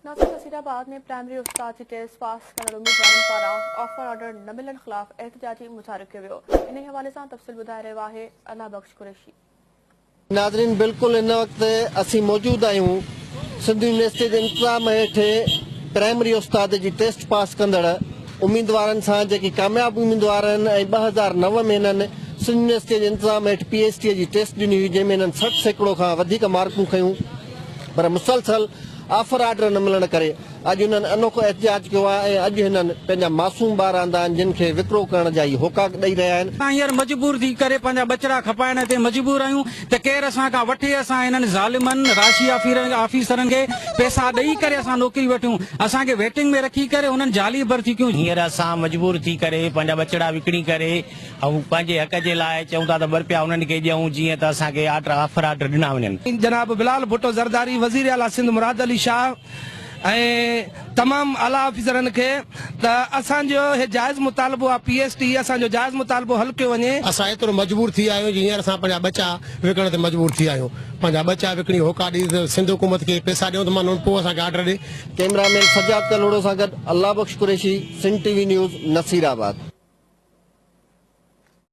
Nasir Nasirabad ۾ primary استاد جي test pass ڪندڙ اميدوارن پاران آفر آرڊر نه ملڻ خلاف احتجاجي مظاهرو ڪيو ويو. انهي حوالي سان تفصيل ٻڌائي رهيو آهي الله بخش قريشي. ناظرين بلڪل هن وقت اسين موجود آهيون سنڌ يونيورسٽي جي انتظام هيٺ پرائمري استاد جي ٽيسٽ پاس ڪندڙ اميدوارن سان جيڪي ڪامياب اميدوار آهن ۽ 2009 ۾ هنن سنڌ يونيورسٽي جي انتظام هيٺ پي ايس ٽي جي ٽيسٽ ڏني هئي جنهن ۾ هنن 60% کان وڌيڪ مارڪون کنيون پر مسلسل آفر آرڊر نه ملڻ ڪري اڄ هنن انوکو احتجاج ڪيو آهي ۽ اڄ هنن پنهنجا معصوم ٻار آندا آهن جن کي وڪرو ڪرڻ جا هي هوڪا ڏئي رهيا آهن. اسان هينئر مجبور ٿي ڪري پنهنجا ٻچڙا کپائڻ تي مجبور آهيون ته ڪير اسان کان وٺي اسان هنن ظالمن راشي آفيسرن کي پئسا ڏئي ڪري اسان نوڪري وٺيون اسان کي ويٽنگ ۾ رکي ڪري هنن جعلي ڀرتي ڪيون. هينئر اسان مجبور ٿي ڪري پنهنجا ٻچڙا وڪڻي ڪري ۽ پنهنجي حق جي لاء چئون ٿا ته ٻه رپيا انهن کي ڏيون جيئن ته اسان کي آرڊر آفر آرڊر ڏنا وڃن. جناب بلال ڀٽو زرداري، وزير اعليٰ سنڌ مراد علي شاهه ۽ تمام اعليٰ آفيسرن کي ته اسان جو هي جائز مطالبو آهي پي ايس ٽي اسان جو جائز مطالبو حل ڪيو وڃي. اسان ايترو مجبور ٿي ويا آهيون جو هينئر اسان پنهنجا ٻچا وڪڻڻ تي مجبور ٿي ويا آهيون. پنهنجا ٻچا وڪڻي هوڪا ڏئي ته سنڌ حڪومت کي پئسا ڏيون ته مان پوء اسان کي آرڊر ڏي. ڪئميرا مين سجاد ڪلهوڙو سان گڏ Allah Bakhsh Qureshi, Sindh T V news, Nasirabad.